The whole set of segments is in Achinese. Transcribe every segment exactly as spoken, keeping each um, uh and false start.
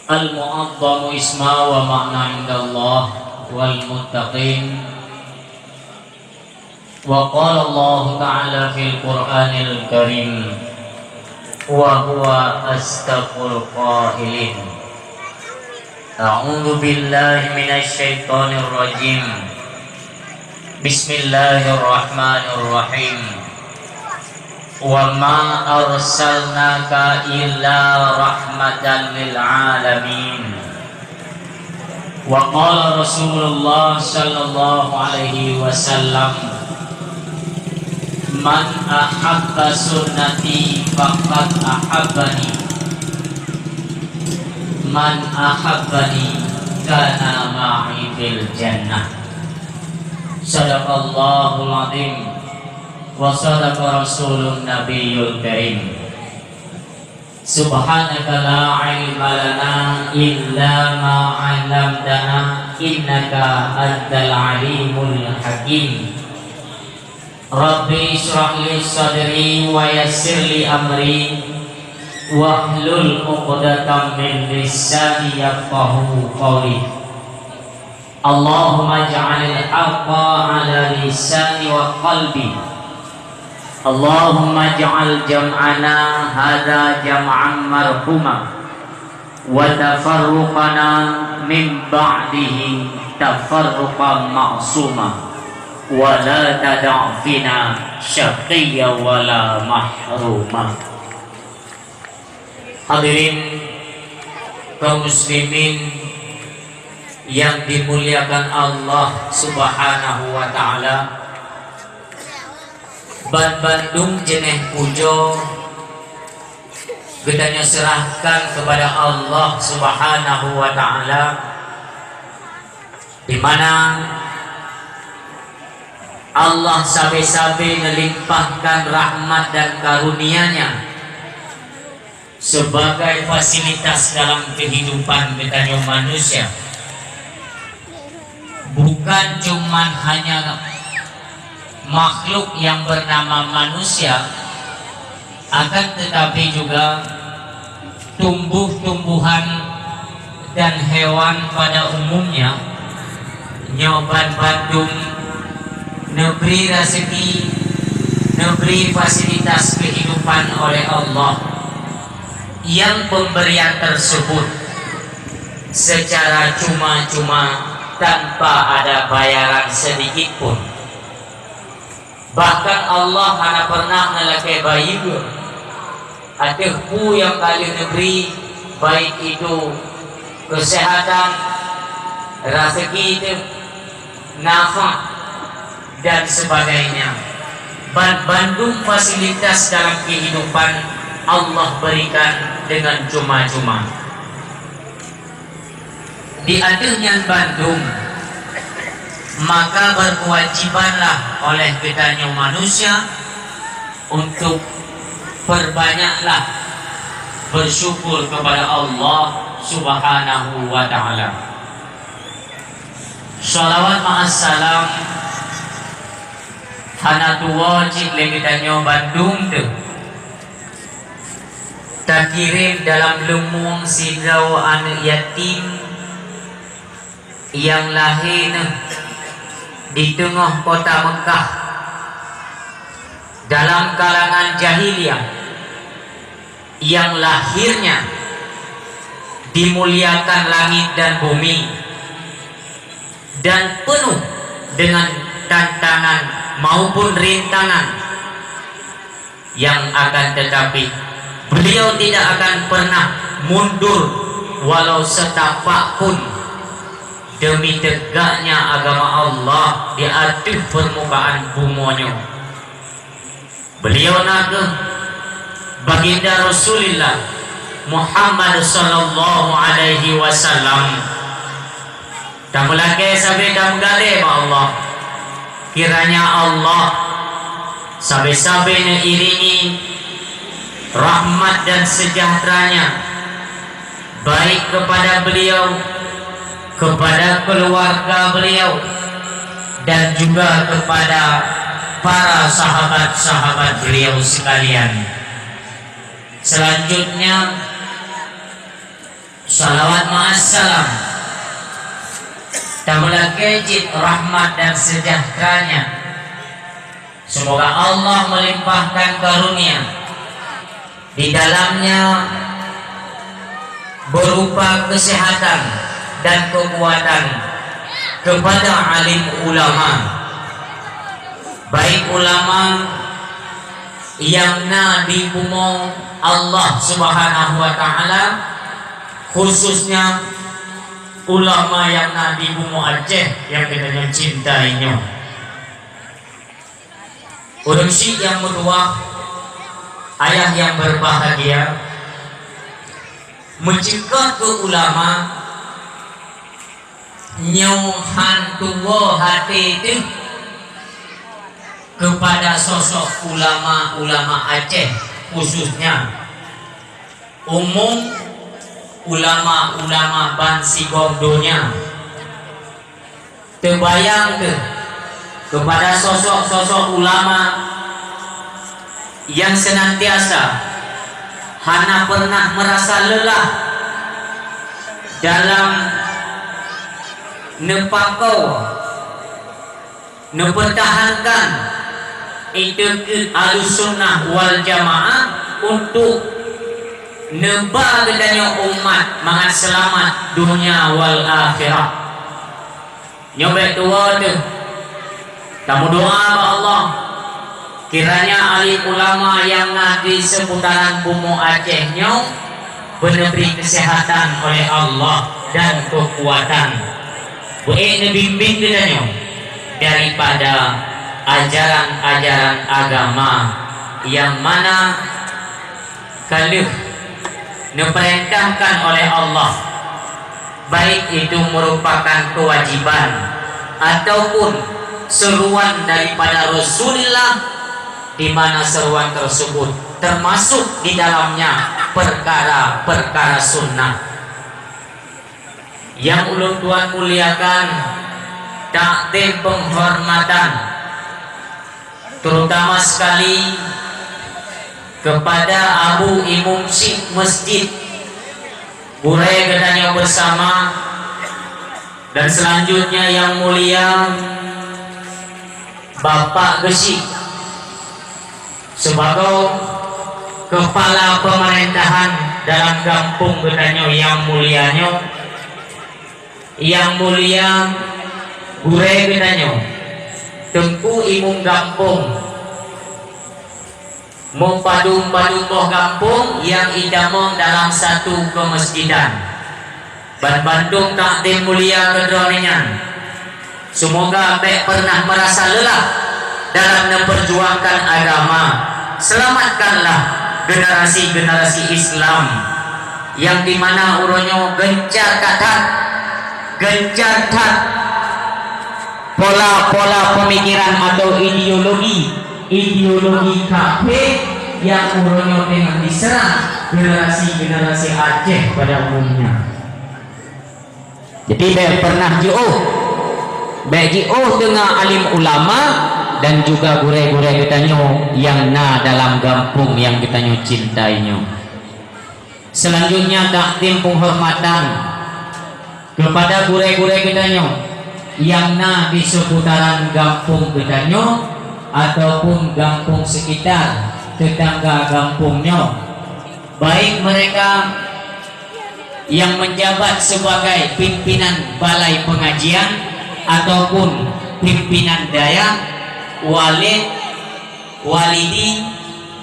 Al-mu'azzamu isma wa ma'na indallah wal muttaqin. Wa qala Allahu ta'ala fil Qur'anil Karim, wa huwa asdaqul qailin. A'udzu billahi minasy syaithanir rajim. Bismillahirrahmanirrahim. Wa ma arsalnaka illa rahmatan lil alamin. Wa qala Rasulullah sallallahu alaihi wasallam, "Man ahabba sunnati faqad ahabbani. Man ahabbani kana ma'i fil jannah." Sadaqallahul azim wa sadaqa rasulun nabiyyul karim. Subhanaka la ilma lana illa ma 'allamtana innaka antal alimul hakim. Rabbi shrah li sadri wa yassir li amri wahlul 'uqdatam min lisani yafqahu qawli. Allahumma ij'alil haqqa 'ala lisani wa qalbi. Allahumma ij'al jam'ana hadza jam'an marhuma, wa tafarruqana min ba'dihi tafarruqan ma'suma, wa la tada' fina syaqiyya wa la mahruma. Hadirin kaum muslimin yang dimuliakan Allah Subhanahu wa taala, ban bandum jeuneh pujoe geutanyoe seurahkan keupada Allah Subhanahu wa taala, di mana Allah sabe-sabe meulimpahkan rahmat dan karunia-Nya sebagai fasilitas dalam kehidupan geutanyoe manusia. Bukan cuman hanya makhluk yang bernama manusia, akan tetapi juga tumbuh-tumbuhan dan hewan pada umumnya, nyoe ban bandum neubri raseuki, neubri fasilitas kehidupan oleh Allah, yang pemberian tersebut secara cuma-cuma tanpa ada bayaran sedikit pun. Bahkan Allah hana pernah neulakée bayeue ateueh peue nyang ka lheueh neubri, baik itu kesehatan, raseuki teuh, nafah, dan sebagainya. Ban bandum fasilitas dalam kehidupan Allah berikan dengan cuma-cuma. Di ateueh nyan bandum, maka berkewajibanlah oleh geutanyoe manusia untuk perbanyaklah bersyukur kepada Allah Subhanahu wa Ta'ala. Shalawat ma'as salam hana tuwoe cit lé geutanyoe bandum teuh. Takirém dalam leumueng sidroe aneuëk yatim nyang lahé neuh di teungoh kota Meukah, dalam kalangan jahiliyah, nyang lahirnya dimuliakan langit dan bumi, dan penuh dengan tantangan maupun rintangan. Yang akan tetapi, beliau tidak akan pernah mundur walau setapak pun demi tegaknya agama Allah di ateueh permukaan bumoe nyoe. Beliau na kheueh Baginda Rasulullah Muhammad sallallahu alaihi wasallam. Tameulakée sabe tameugalée bak Allah. Kiranya Allah sabe-sabe neuiringi rahmat dan sejahtera-Nya, baik kepada beliau, kepada keluarga beliau, dan juga kepada para sahabat-sahabat beliau sekalian. Selanjutnya, Salawat ma'assalam tameulakée cit rahmat dan seujahteuranya. Seumoga Allah meulimpahkan karunia di dalamnya beurupa keuseuhatan dan keukuatan keupada alim ulama, baik ulama nyang na di bumoe Allah Subhanahu wa Ta'ala, khususnya ulama nyang na di bumoe Aceh nyang geutanyoe cintai nyoe. Ureuëng syiek nyang meutuwah, ayah nyang berbahagia, meuceukat keu ulama, nyoe han tuwoe até teuh keupada sosok ulama-ulama Aceh, khususnya umum ulama-ulama bansigom donya. Teubayang kheueh keupada sosok-sosok ulama nyang seunantiasa hana peureunah meurasa leulah dalam neupakoe, neupeutahankan itikeuet Ahlussunnah wal Jamaah untuk neuba geutanyoe umat mangat seulamat donya wal akhirah. Nyoe bék tuwoe teuh. Tameudoá bak Allah, kiranya alim ulama nyang na di seuputaran bumoe Aceh nyoe beuneubri keuseuhatan oleh Allah dan keukuatan. Beuék neubimbéng geutanyoe daripada ajaran-ajaran agama nyang mana ka lheueh neupeurintahkan oleh Allah, baik itu meurupakan keuwajiban ataupun seuruan daripada Rasulullah, di mana seuruan tersebut termasuk di dalamnya perkara-perkara sunnah. Nyang ulôn tuan muliakan, takdim peunghormatan, terutama sekali kepada Abu Imum Syiek Masjid, gurée geutanyoe bersama, dan selanjutnya yang mulia Bapak Geuchik, sibagoe keupala peumeurintah dalam gampông geutanyoe nyang mulia nyoe, nyang mulia gurée geutanyoe, Teungku Imum Gampông, meupadum-padum boh gampông nyang itamong dalam satu keumeusjidan. Banmandum takdim mulia keu droeneuh nyan. Seumoga bék peureunah meurasa leulah dalam neupeurjuangkan agama. Seulamatkanlah generasi-generasi Islam nyang dimana uroe nyoe geuncang that, geuncang that pola-pola peumikiran atau ideologi, ideologi kafé nyang uroe nyoe teungoh diseurang generasi-generasi Aceh pada umumnya. Jadi, bék peureunah jiôh. Bék jiôh deungon alim ulama dan juga gurée-gurée geutanyoe nyang na dalam gampông nyang geutanyoe cintai nyoe. Selanjutnya, takdim penghormatan kepada gurée-gurée geutanyoe nyang na di seputaran gampông geutanyoe ataupun gampông sekitar tetangga gampông nyoe, baik mereka yang menjabat sebagai pimpinan balai pengajian ataupun pimpinan dayah, walid, walidi,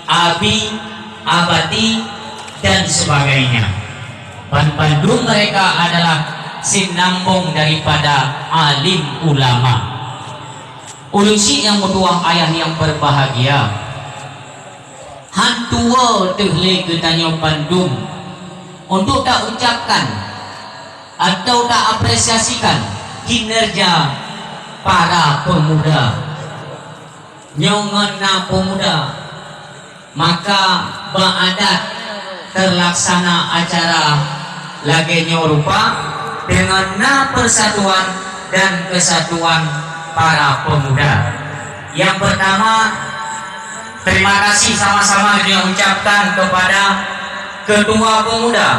abi, abati, dan sebagainya. Banmandum mereka adalah sinambong daripada alim ulama. Ulôn syiek nyang meutuwah, ayah nyang berbahagia, han tuwoe teuh lé geutanyoe bandum untuk taucapkan atau taapresiasikan kinerja para pemuda. Nyoe ngon na pemuda, maka bak adat teulaksana acara lagée nyoe rupa deungon na persatuan dan kesatuan para pemuda. Yang pertama, terima kasih sama-sama saya ucapkan kepada Ketua Pemuda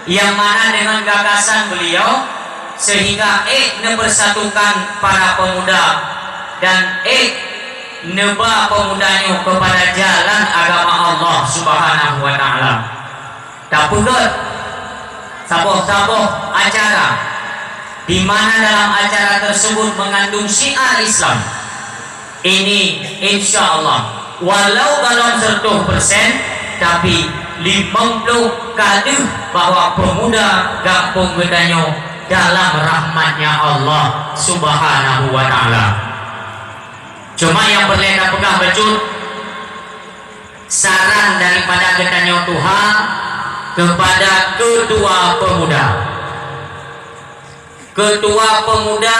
Nyang mana deungon gagasan beliau, sehingga ék neupeusatukan para pemuda dan ék neuba pemuda nyoe keupada jalan agama Allah Subhanahu wa Ta'ala. Tapeugét saboh-saboh acara, di mana dalam acara tersebut mengandung syiar Islam. Ini insya Allah, walau golom seratus persen, tapi limong ploh ka deuh bahwa pemuda gampông geutanyoe dalam rahmat-Nya Allah Subhanahu wa Ta'ala. Cuma nyang peureulée tapeugah bacut, saran daripada geutanyoe tuha keupada keutua peumuda. Keutua peumuda,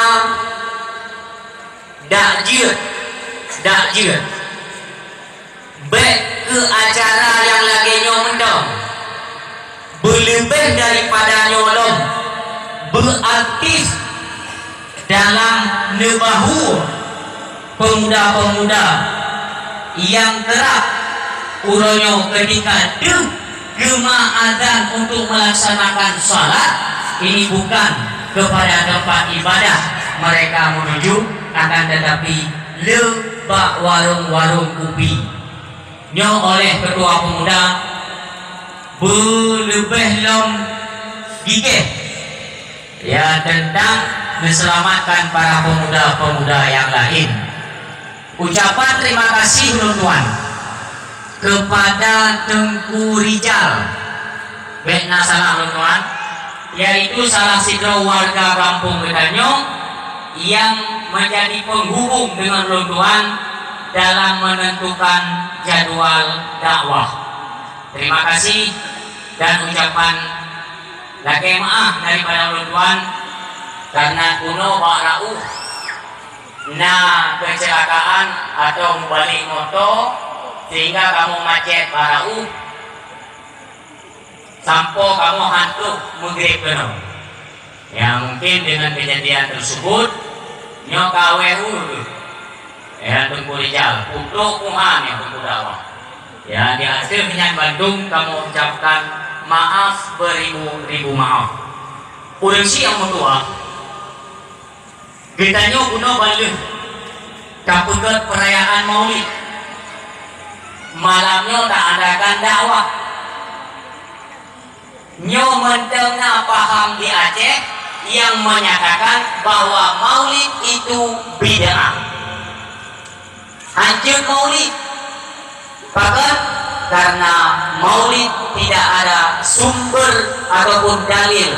dak jeuet, dak jeuet. Bék keu acara nyang lagée nyoe mantong. Beuleubeh daripada nyoe lom, beuaktif dalam neubahu peumuda-peumuda nyang keurab uroe nyoe keutika deuh geuma azan untuk melaksanakan salat, ini bukan kepada tempat ibadah mereka menuju, akan tetapi le bak warong-warong kupi. Nyoe oleh keutua peumuda beuleubeh lom gigeh, ya, teuntang meuselamatkan para peumuda-peumuda nyang laén. Ucapan terima kasih ulôn tuan keupada Teungku Rijal, bék na salah ulôn tuan, yaitu salah sidroe warga gampông geutanyoe nyang meunjadi peunghubong deungon ulôn tuan dalam meunentukan jadwal dakwah. Terima kasih dan ucapan lakée meuáh daripada ulôn tuan, karna keunoe bak Rauf na keuceulakaan atau meubalek moto sehingga kamoe macet bak Rauf sampoe kamoe hantom meugreb keunoe. Ya, mungkin dengan kejadian tersebut, nyoe ka awai ureuëng, ya, Teungku Rijal, untuk Tuhan yang Teungku dakwah. Ya, di ateueh nyan bandum kamoe ucapkan maaf beribu-ribu maaf. Ureuëng syiek nyang meutuah, geutanyoe bunoe ban lheueh tapeugét peurayaan Maulid. Malam nyoe taadakan dakwah. Nyoe mantong na paham di Aceh nyang menyatakan bahwa Maulid itu bid'ah. Hanjeuet Maulid. Pakon? Karena Maulid tidak ada sumber ataupun dalil,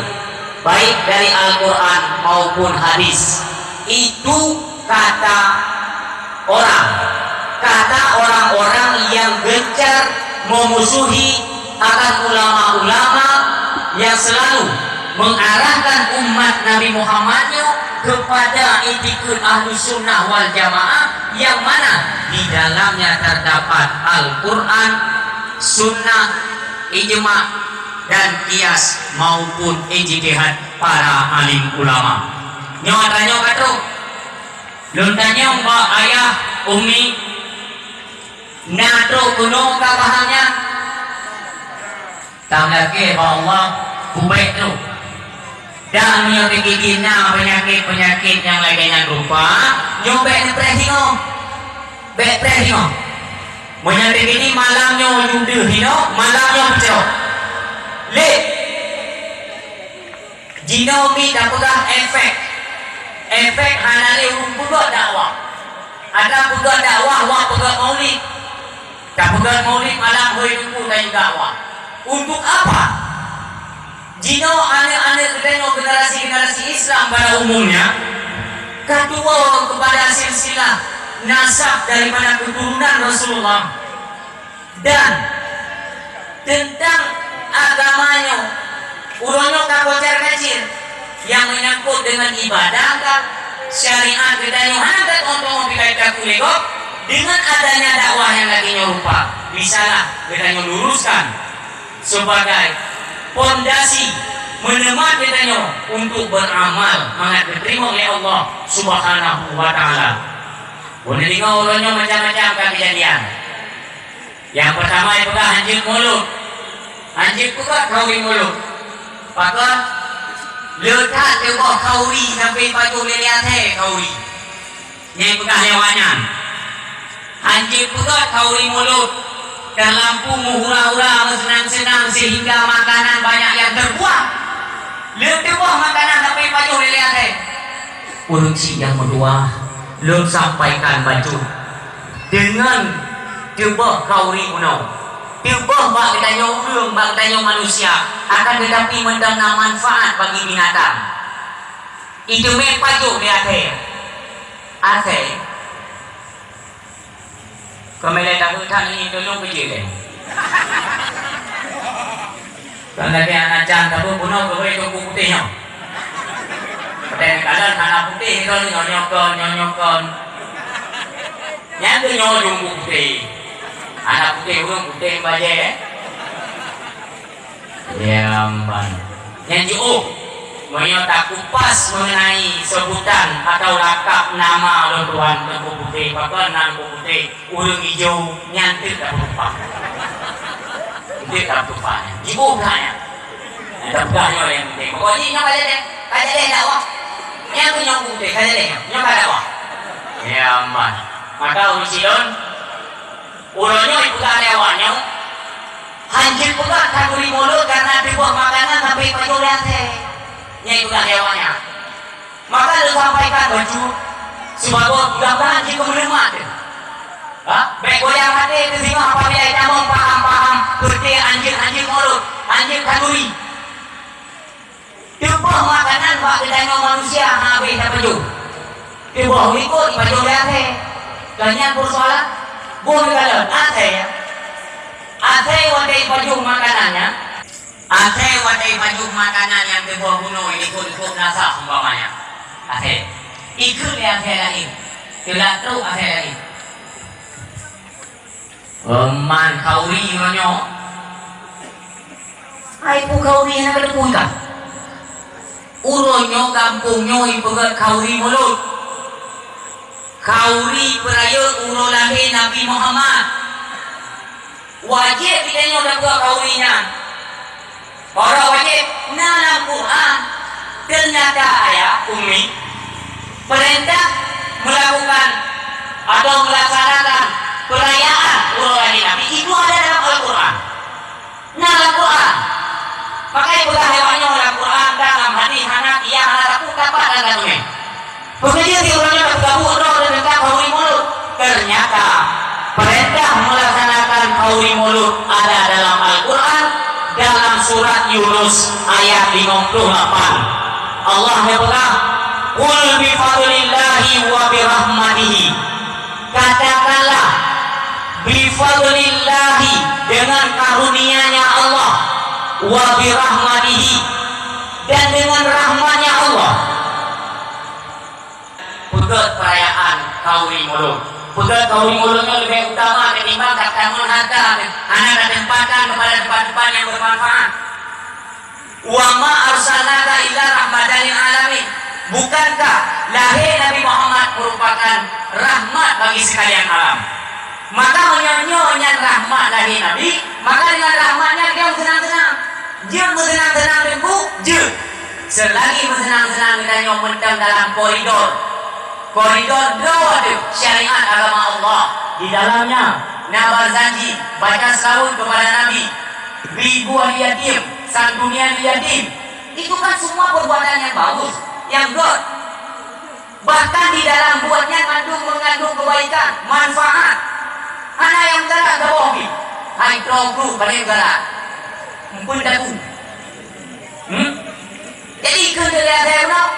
baik dari Al-Quran maupun hadis. Itu kata orang, kata orang-orang yang gencar memusuhi akan ulama-ulama yang selalu mengarahkan umat Nabi Muhammad nyoe kepada itikad Ahlus Sunnah wal Jamaah, yang mana di dalamnya terdapat Al-Quran, Sunnah, Ijma, dan Qiyas maupun ijtihad para alim ulama. Nyoe tanyoe ka trok. Lôn tanyong bak ayah, Umi, na trok keunoe ka paham nyan? Tameulakée bak Allah, bubek trok. Dan meunyoe teukeudi na peunyakét-peunyakét nyang lagée nyan rupa, nyoe bék neupreh singoh. Bék preh singoh. Meunyoe teukeudi malam nyoe judeuh singoh, malam nyoe peucok. Lé. Jinoe mi tapeugah efek. Efek hana lé ureuëng peugah dakwah. Ada peugah dakwah, wak peugah maulid. Tapeugah maulid malam hôi teungku dan dakwah. Untuk apa? Jinoe aneuk-aneuk geutanyoe generasi-generasi Islam pada umumnya ka tuwoe kepada silsilah nasab daripada keturunan Rasulullah. Dan teuntang agama nyoe, uroe nyoe ka kocar kacir nyang meunyangkot deungon ibadah ka syariat geutanyoe hana that-o-that-o pih ka takulégok deungon adanya dakwah nyang lagée nyoe rupa. Bisalah geutanyoe luruskan sebagai pondasi meuneumat geutanyoe untuk beuramal mangat geuteurimong lé Allah Subhanahu wa Ta'ala. Bunoe deungoe uroe nyoe macam-macam ka keujadian. Nyang peurtama jipeugah hanjeuet mulod. Hanjeuet peugah kawin mulod. Pakon? Le that teuboh khauri sampoe pajoh lé Athé khauri. Nyang peugah lé awak nyan. Hanjeuet peugét khauri mulod, teulampu meuhura-hura meuseunang-seunang sehingga makanan banyak yang terbuang. Le teuboh makanan sampoe pajoh lé Athé. Ureuëng syiek nyang meudua, lôn sampaikan bacut. Deungon teuboh khauri bunoe, teuboh bak geutanyoe ureuëng, bak geutanyoe manusia, akan teutapi mantong na manfaat bagi binatang. Iteumé pajoh lé Athé. Athé. Keumeulai tahu that ni tolong kerja deh. Kan lagi anak cang tapi bunoe keuhai Teungku Putéh nyoe. Padahai kalon hana putéh kon, nyoe nyoe kon, nyoe nyoe kon. Nyan tu nyoe Teungku Putéh. Anak putéh ureuëng putéh bajée. Ya, aman. Nyang jiôh, meunyoe takupas mengenai sebutan atau lakab nama lôn tuan Teungku Putéh, pakon nan Teungku Putéh, ureuëng ijo, nyan teuk tapeutupat. Teuk tapeutupat. Jiôh that nyan. Nyang tapeugah nyoe nyang penting. Pokok jih nyoe ka jadi, ka jadi dakwah. Nyang tu nyoe Teungku Putéh, ka jadi nyoe. Nyoe ka dakwah. Ya, aman. Maka ureuëng sidon, Uroe nyoe ipeugah lé awak nyoe, hanjeuet peugah khanduri mulod karena teuboh makanan sampoe pajoh lé Athé. Nyan ipeugah lé awak nyan. Maka lôn sampaikan bacut, sibagoe mudah-mudahan jih keumeuleumat teuh. Ha? Bék goyang até teuh singoh apabila itamong paham-paham peureuté hanjeuet-hanjeuet mulod, hanjeuet khanduri. Teuboh makanan bak geutanyoe manusia hana habéh tapajoh. Teuboh likot ipajoh lé Athé. Ka nyan peursoalan? Boh neukalon, Athé, ya. Athé watée ipajoh makanan nyan. Athé watée ipajoh makanan nyang teuboh bunoe likot-likot meunasah umpamanya. Athé. Ikheun lé Athé laén. Teulak trok Athé laén. Eman khauri uroe nyoe. Hai peue khauri hana kateupeue kah? Uroe nyoe gampông nyoe ipeugét khauri mulod. Khauri peurayeuk uroe lahé Nabi Muhammad. Wajéb geutanyoe tapeugét khauri nyan. Barô wajéb na lam Quran, teunyata ayat ummi peurintah meulakukan atau meulaksanakan peurayaan uroe lahé Nabi, itu ada dalam Al-Quran. Na lam Quran. Maka ipeugah lé awak nyoe lam Quran dan lam hadis hana, ia hana takot, tapat dan tateumé. Peungeujeuet di uroe nyoe tapeugah buet droe teuntang khauri mulod. Ternyata, peurintah meulaksanakan khauri mulod ada dalam Al-Quran, dalam surat Yunus ayat limong puluh lapan. Allah neupeugah, "Qul bi fadlillahi wa bi rahmatihi." Katakanlah, "Bi fadlillahi," dengan karunia-Nya Allah, "wa bi rahmatihi," dan dengan rahmat-Nya Allah. Peugét peurayaan khauri mulod. Peugét khauri mulod nyoe leubeh utama ketimbang tatamong hareuta hana tateumpatkan keupada teumpat-teumpat nyang beumanfaat. "Wa ma arsalnaka illa rahmatan lil alamin." Bukankah lahé Nabi Muhammad merupakan rahmat bagi sekalian alam? Maka meunyoe nyoe nyan rahmat lahé Nabi, maka deungon rahmat nyan jeuet meuseunang-seunang. Jeuet meuseunang-seunang Teungku, jeuet. Seulagi meuseunang-seunang geutanyoe mantong dalam koridor. Koridor droe teuh syariat agama Allah. Di dalamnya na barzanji, baca seulaweuet keupada Nabi, bri buah yatim, santuni yatim. Itu kan semua perbuatan yang bagus, yang good. Bahkan di dalam buet nyan mandum mengandung kebaikan, manfaat. Hana nyang galak saboh pih. Hai droe gru, pane galak. Empeuen dagu. Hmm? Jadi, ikheun lé Athé meunoe.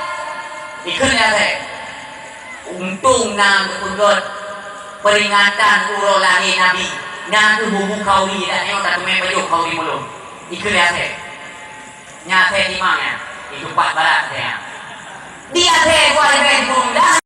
Ikheun lé Athé. Untông na geupeugét peringatan uroe lahé Nabi. Na geububu khauri, dan nyoe tateumé pajoh khauri mulod. Ikheun lé Athé. Nyan Athé timang nyan. Itu pat barat Athé nyan. Di Athé dua ribu dua belas.